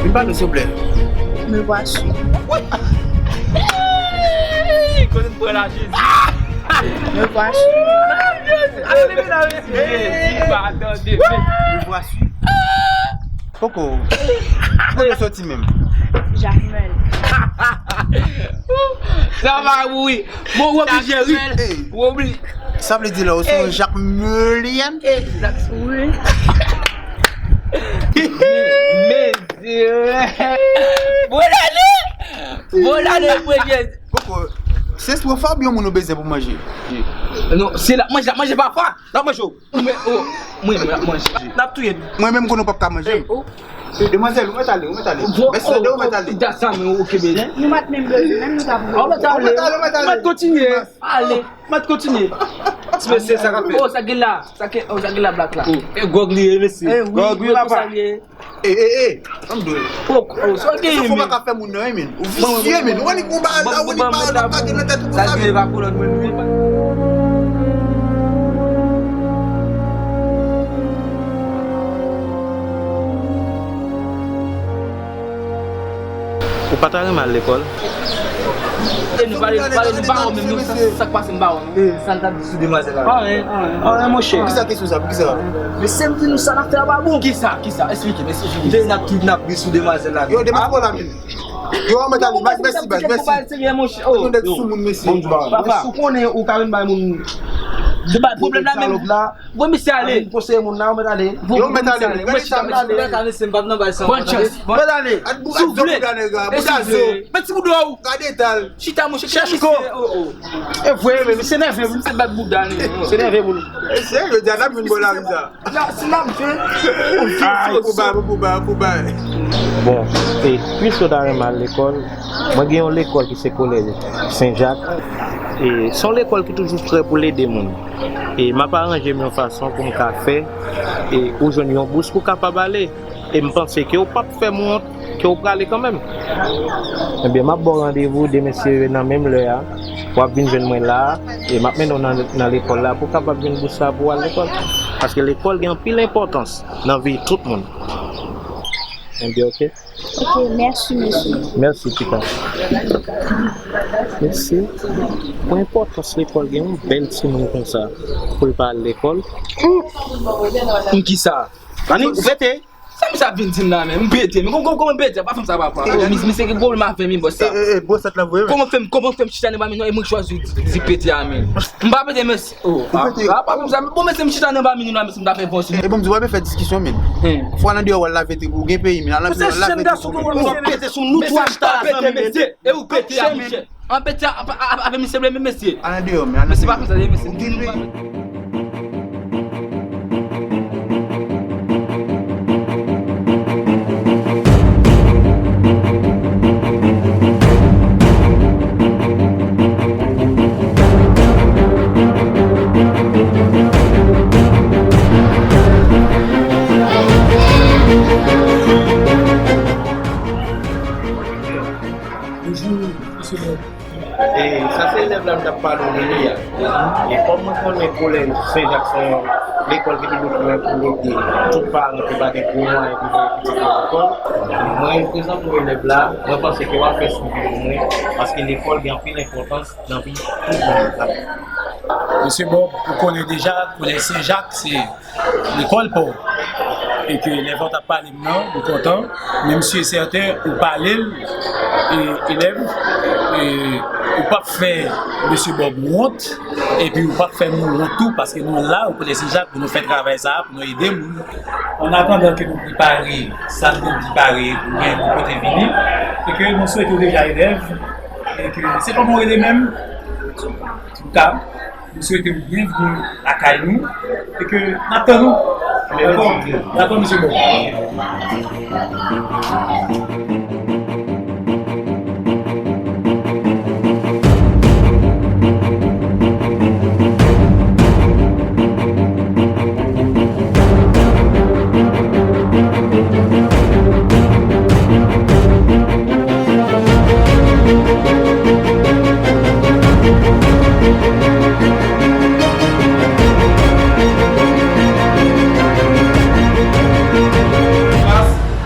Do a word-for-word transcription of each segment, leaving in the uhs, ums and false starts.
Vin pale, silvouplè. Me voici. Kote m pran la, Jezi? Me voici. Ale, leve la, mesye. Jezi, pa tande. Me voici. Poko. Kote w soti menm? Jakmèl. Sa va, wi. Bon, w oblije ri. Hey. W oblije. Sa vle di la, ou se yon Jakmèlyen? Wi. Mesye. Bon ane! Bon ane, mwen Jezi. Poko. Se espwa fò oubyen yon moun ou bezwen pou manje? Non, se la, manje, manje pa fò. La manje w. Mwen, oh, mwen, mwen ap manje. N ap touye nou. Mwen menm konnen w p ap ka manje m. Demwazèl, ou mèt ale, ou mèt ale. Mèsi, ou mèt ale. Dat sa, men ou kenbe. Nou mèt menm bezwen, menm nou t ap. Ou mèt ale, ou mèt ale. Ou mèt kontinye. Ale, ou mèt kontinye. Ti mesye, sa k ap fèt? Oh, sa gen la. Sa gen, oh, sa gen la, blak la. E gòg li ye, mesye. Gòg, wi, papa. E, e, e, ann dwe. Oh, oh, sa gen, men. Ou pa ka fè moun nan, men. Ou visye, men. Ou wè ni konba la, ou ni pa la, pa gen nan tèt ou konsa, men. Ou pa ta renmen al lekòl? E nou pale, nou pale, nou pa wè menm, non, sa, sa k pase, m pa wè, non. E, sa l t ap di sou demwazèl la? Anyen, anyen, anyen, monchè. Poukisa kesyon sa? Poukisa? Mesye, m di nou sa n ap fè a pa bon. Kisa? Kisa? Esplike m, esplike m. M te nan kidnap li sou demwazèl la. Yo, demwazèl la, men. Yo, anmèt ale, mèsi, baz, mèsi. Yo, nèg sou moun, mesye. Papa, si w konnen ou ka vin bay moun pwoblèm la menm. Voye misye ale. Vin konseye moun nan, ou mèt ale. Yo, mèt ale, men. Gade sa, mèt ale. Mèt ale. Bonne chance. Mèt ale. Si w vle. Mèt ti bouda w. Gade etal. Chita, monchè, chèche kò. E vre, men, misye nève, misye bat bouda li. Misye nève moun. Mesye, yo di a n ap vin bò lari sa. La, si n ap vin. Ah, kouba, kouba, kouba. Bon, e, piske w ta renmen al lekòl, mwen gen yon lekòl ki se kolèj Sen Jak. E, se yon lekòl ki toujou prè pou l ede moun. E m ap aranje m yon fason pou m ka fè, e, ou jwenn yon bous pou w kapab ale. E m panse ke w p ap fè m wont, ke w prale kanmenm. Ebyen, m ap ba w randevou demen, si Dye vle, nan menm lè a. W ap vin jwenn mwen la a, e m ap mennen w nan, nan lekòl la pou w kapab jwenn bous la pou w al lekòl. Paske lekòl gen anpil enpòtans nan vi tout moun. Ebyen, oke. Ok, merci, monsieur. Merci, Tita. Mesye, pou enpòtans lekòl gen yon bèl timoun konsa pou l pa al lekòl. M ki sa? Mani, ou pete? Sa misye ap vin di m la menm? M pete, men kòman, kòman, kòman m pete? Pa fè m sa, papa. Misye, misye gen pwoblèm avè m, bòs sa. Kòman fè m, kòman fè m chita nan ba men, e mwen k chwazi di pete a, men. M pa pete, mesye. Oh, ah, ah, pa konn sa. Bon, mesye, m chita nan ba men nou la, mesye, m ta fè bon sou. E bon, m di, w ap fè diskisyon, men. Fò al andeyò, w al lave trip ou, gen peyi, men, al andeyò, w al lave trip ou, men. Mesye, m pa pete sou nou twa chita ansanm, men. E ou pete a, monchè. An pete a, a, a, avè misye vle, men, mesye. Al andeyò, men, al andeyò. Mesye, pa konn sa, mesye. Ou gen peyi. Bonjou, mesye Bob. E sa se elèv la m t ap pale w de li a. E kòm mwen konnen kolèj Sen Jak se yon lekòl ki toujou prè pou l ede tout paran ki pa gen gwo mwayen pou voye pitit yo lekòl, mwen prezante w elèv la, mwen panse ke w ap fè swivi w mwen, paske lekòl gen anpil enpòtans nan vi tout moun. Mesye Bob, ou konnen deja, kolèj Sen Jak, se lekòl pa w. E ke elèv la t ap pale m nan, m kontan. Men m si e sèten, ou pale l, e, elèv, e, ou p ap fè mesye Bob wont, epi ou p ap fè nou wont tou, paske nou la, ou konnen Sen Jak, pou nou fè travay sa a, pou nou ede moun. An atandan ke nou prepare sa nou prepare pou gen pou pote vini, e ke nou swete w deja elèv, e ke se kòman w rele menm? Touka. Nou swete w byenvni lakay nou e ke n ap tann ou. Dakò? Dakò, mesye Bob.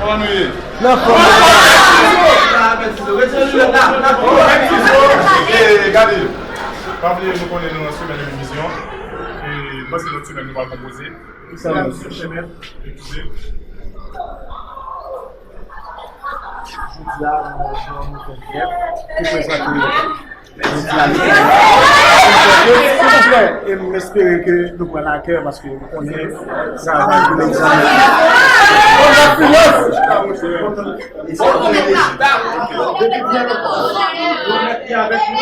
Kòman nou ye? E, gade, pa bliye nou konnen nou nan semèn revizyon. E, m panse lòt semèn nou pral konpoze. Jodi a, nou nan yon nouvèl grèv ki prezante yon dinamik. Silvouplè, e m espere ke nou pran l a kè paske nou konnen travay pou egzamen. Depi byen lontan, nou mèt li avèk nou.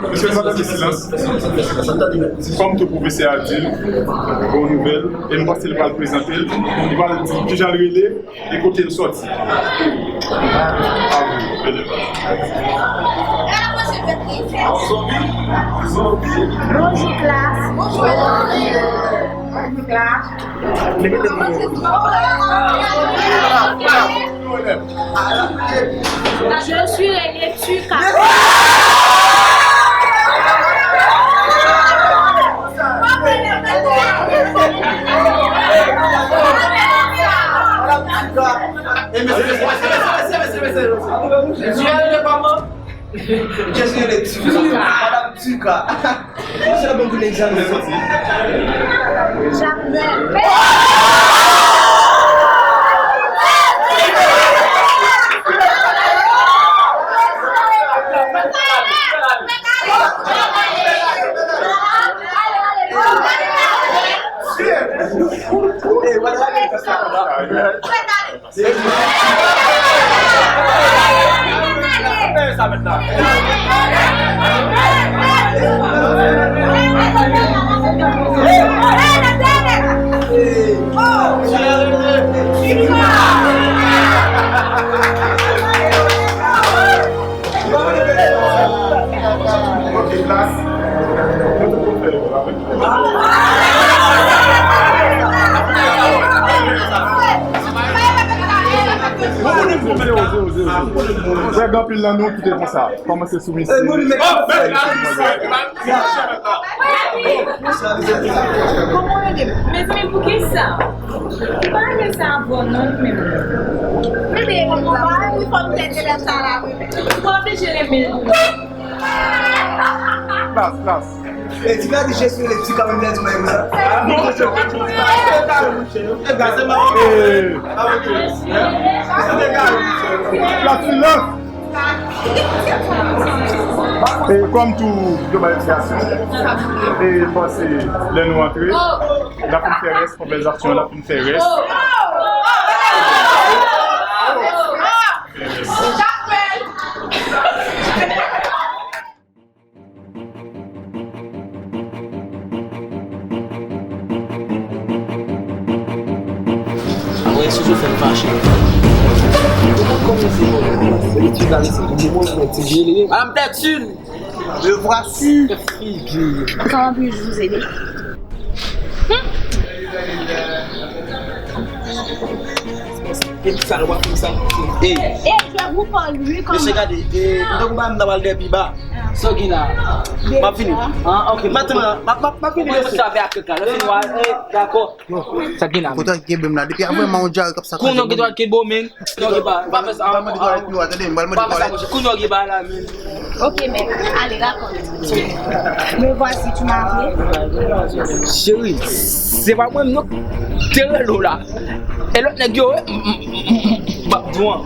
Mesye, nou pa tande silans. Kòm tout pwofesè a di l, gon nouvèl, e m panse l pral prezante l, li pral di kijan l rele e kote l sòti. A vou, elèv. Bonjou, klas. Bonjou, klas. Je suis René Tuka. Mesye, mesye, mesye, mesye, mesye, mesye, mesye, mesye. Mesye, mesye, mesye. Kèske rele Tuka? Madam Tuka. Kèske bon pou egzamen? Jakmèl. Ok, klas. Nou tout konn fè yo, la, wi. Zero, zero, zero, zero. Frè, gen anpil nan nou ki te konsa. Kòmanse sou mesye. Kòman w rele? Mezanmi, poukisa? Ou pa renmen sa avè w non, menm. Bebe, ou pa renmen fòm tèt elèv sa la, wi. Ou pa oblije renmen l. Klas, klas. E ti ka di Jesu le ti ka menm tèt ou menm sa. Klas silans. E kòm tou yo bay eksplikasyon, e m panse lè nou antre, l ap fin fè rès, konvèsasyon l ap fin fè rès. Mwen sou fè m fache. Madame Tètine! Le voici! Comment puis-je vous aider? Epi sa, w ap fè sa. Ey. Ey, je vous parle, lui, mesye, comment? Gade, e, m tankou ba m ta pral dèpi ba. Sa w gen la? M ap vini. Ah, ok. M ap, m ap, m ap vini, mesye. Sa fè ak kèk la. Lè fini, w a, e, dakò. Sa gen la. Kote w kenbe m la? Depi avè m, on djare k ap sa. Kounye a w gen dwa kenbe w, men. Kounye a w gen ba, pa fè sa. M pral mande dwa avèk nou a, tande, m pral mande dwa avèk nou. Kounye a w gen ba la, men. Ok, mèt. Ale, dakò. Me voici, tu m'as appelé. Cheri, se pa mwen menm non. Te rele w la. E lòt nèg yo, m, m, m, m, m, m ap di w an.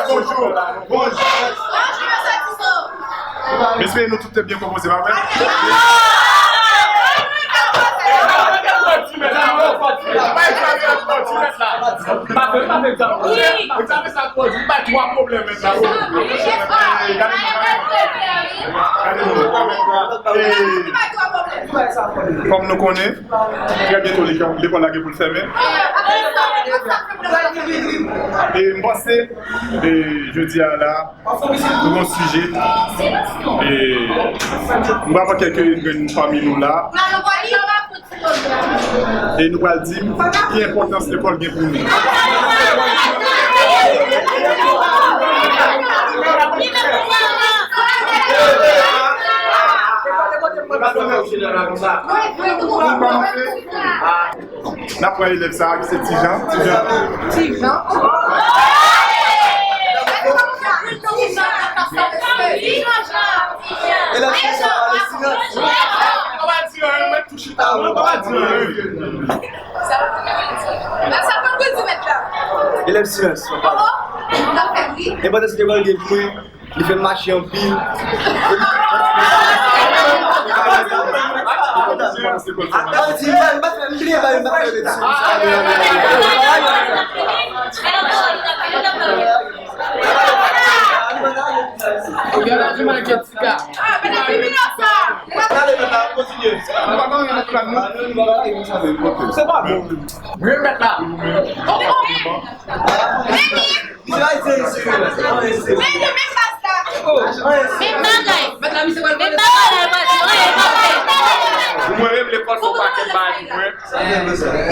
Bonjou. Bonjou. Mesye, Peyi nou tout te byen konpoze, pa vre? Kòm nou konnen, trè byento lekòl la gen pou l fèmen. E m panse, e jodi a la, nou gon sijè, e m pral pran kèlke grenn pami nou la. E nou pral di ki enpòtans lekòl gen pou nou. Pou kòmanse, n ap pran elèv sa a ki se Tijan. Tijan. Tijan. Elèv Tijan, pale silans. Elèv silans. Enpòtans lekòl gen pou mwen, li fè m mache anpil. Ata di mal, m pa fè, m bliye mal, m pa fè. Ou gen la di mal gen tiga. Ah, men nan kriminèl sa. Gade, gade, kontinye. Nou pa gen anyen nan plan nou. Se pa bon. Remèt la. Menm bagay. Menm bagay. Mwen menm, lekòl fè yon pakèt bagay pou mwen.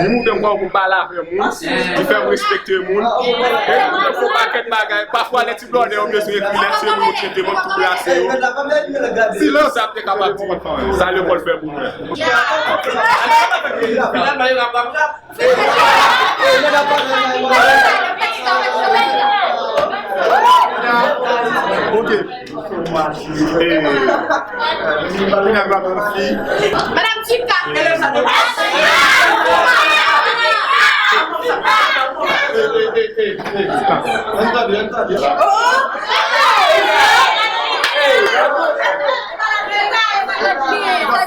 Li moute m kwè pou pale avè moun. Li fè m respekte moun. E li moute m fè yon pakèt bagay. Pafwa, lè ti blòdè yo bezwen ekri lèt, se moun yo tcheke, mwen tou plase yo. Silans, sa m te kapab di. Sa lekòl fè pou mwen. Ok. Eh, Lina va pran fi. Madame Tika. Eh, eh, eh, eh, eh, Tika. Ann tande, ann tande. Oh!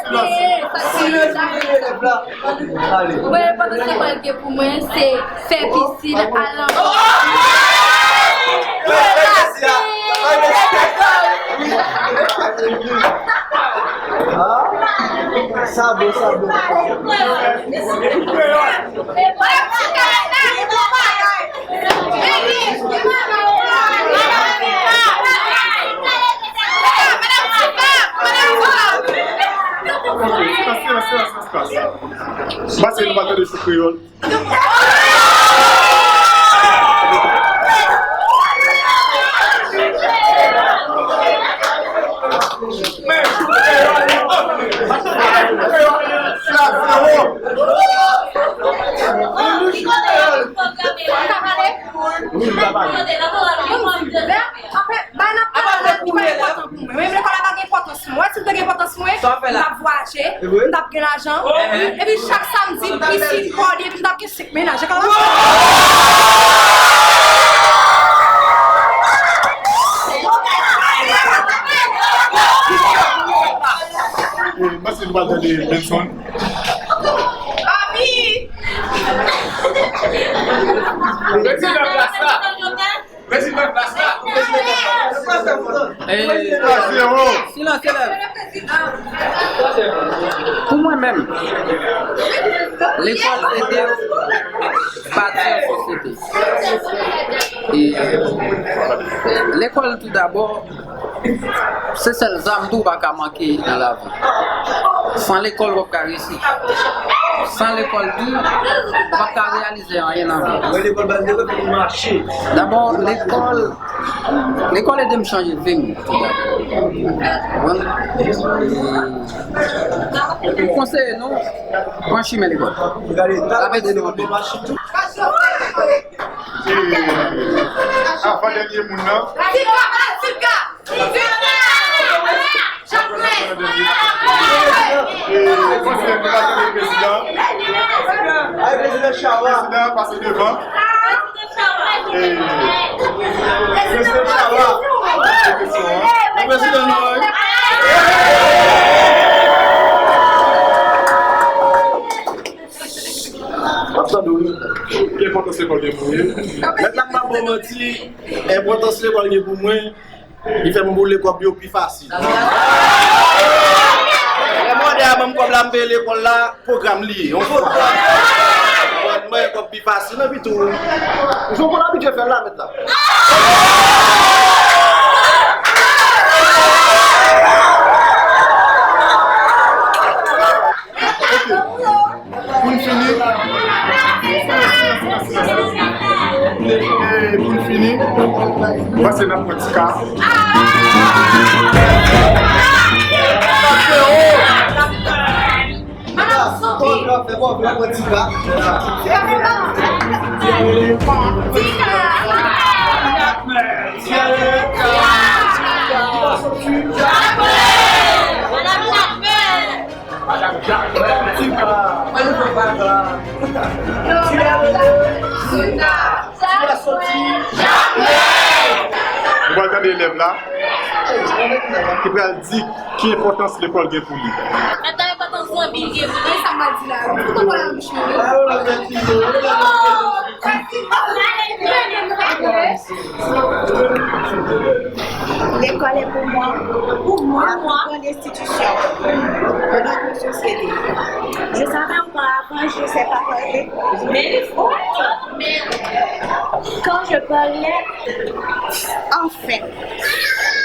Silans, silans, silans. Mwen, pandan se mwen gen pou mwen, se fè pisin al nan. Sa bon, sa bon. Silans, silans, silans, silans. Pase nou pa tande sou kreyòl. Anfèt, bagay n ap pale la, li pa enpòtan pou mwen. Menm lekòl la pa gen enpòtans pou mwen. Si l te gen enpòtans pou mwen, m t ap vwayaje, m t ap gen lajan. Epi chak samdi, m t ap gen senk mennaj. Mwen se nou pa tande Benson. Papi! Prezidan klas la. Prezidan klas la. Prezidan klas la. Eh, silans, elèv. Pou mwen menm, lekòl ede w bati yon sosyete. E lekòl, tou dabò, se sèl zam tou w pa ka manke nan lavi. San lekòl, w p ap ka reyisi. San lekòl tou, w p ap ka reyalize anyen nan vi. Mwen, lekòl pa t vle pou m mache. Dabò, lekòl, lekòl ede m chanje vi m. Konprann? M konseye nou, pran chimen lekòl. L ap ede nou anpil. Avan dènye moun nan. Tika, Tika. Konseye nou pa tande prezidan. Prezidan, pase devan. Prezidan Chawa. Prezidan nou an. W ap tande w, wi. Ki enpòtans lekòl gen pou ou? Mèt la pa ba w manti, enpòtans lekòl gen pou mwen, li fè m boule kòb yo pi fasil. Lè m mande a ban m kòb la, m peye lekòl la, pwogram li ye, yon fwa. Mwen, mwen, kòb pi fasil, epi tou, jan w konn abitye fè l la, mèt la. Ok. Pou n fini, e pou n fini, pase nan pran ti ka. Madan Sophie. Ti ka. Ti ka. Madan Jacques. Madan Jacques. Ti ka. Madan Jacques. Ti ka. Ti ka soti. Nou pral tande elèv la ki pral di ki enpòtans lekòl gen pou li. Enpòtans zanmi gen pou li. Sa m ap di la, wi. Tout moun konn ap di wi. L'école est pour moi, pour moi, la plus grande institution de notre société. Je savais auparavant, je ne sais pas parler. Mais il faut. Quand je parlais, enfin,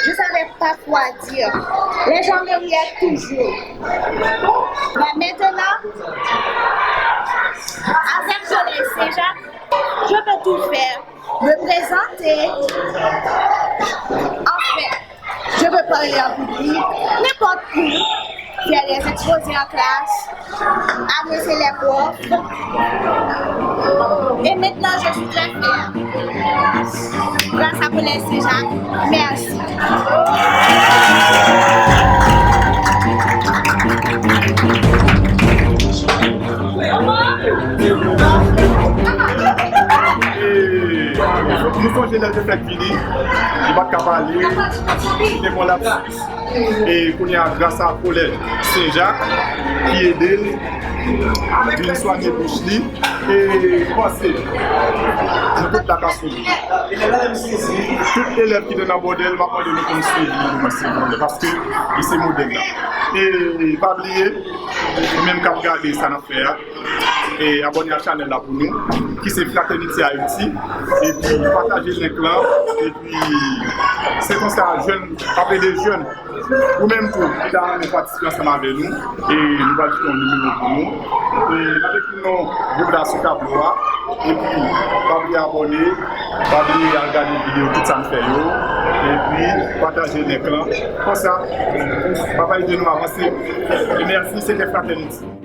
je savais pas quoi dire. Les gens me riaient toujours. Mais maintenant, avec Collège Saint-Jacques, je peux tout faire. Me présenter. Enfin, je peux parler en public, n'importe où, faire des exposés en classe, adresser les profs. Et maintenant, je suis très fière. Grâce à Collège Saint-Jacques, merci. E, nou sonje lè l te fèk vini, li pa t ka pale, li te gon lapsis. E kounye a, gras a Kolèj Sen Jak ki ede l vin swanye bouch li, e panse nou tout la ka swiv li. Tout elèv ki te nan bòdè l, m ap mande nou pou n swiv li pou mwen, silvouplè, paske li se modèl la. E pa bliye, ou menm k ap gade sa n ap fè a, e abòne a chanèl la pou nou, ki se Fraternity Haïti, epi pataje link lan, epi se konsa jèn ap ede jèn. Ou menm tou, ki ta renmen patisipe ansanm avè nou, e nou pral kite yon nimewo pou nou. E n ap ekri non gwoup la sou tablo a, epi pa bliye abòne, pa bliye al gade videyo tout sa n fè yo, epi pataje link lan. Konsa, w ap ede nou avanse. E mèsi, se te Fraternity.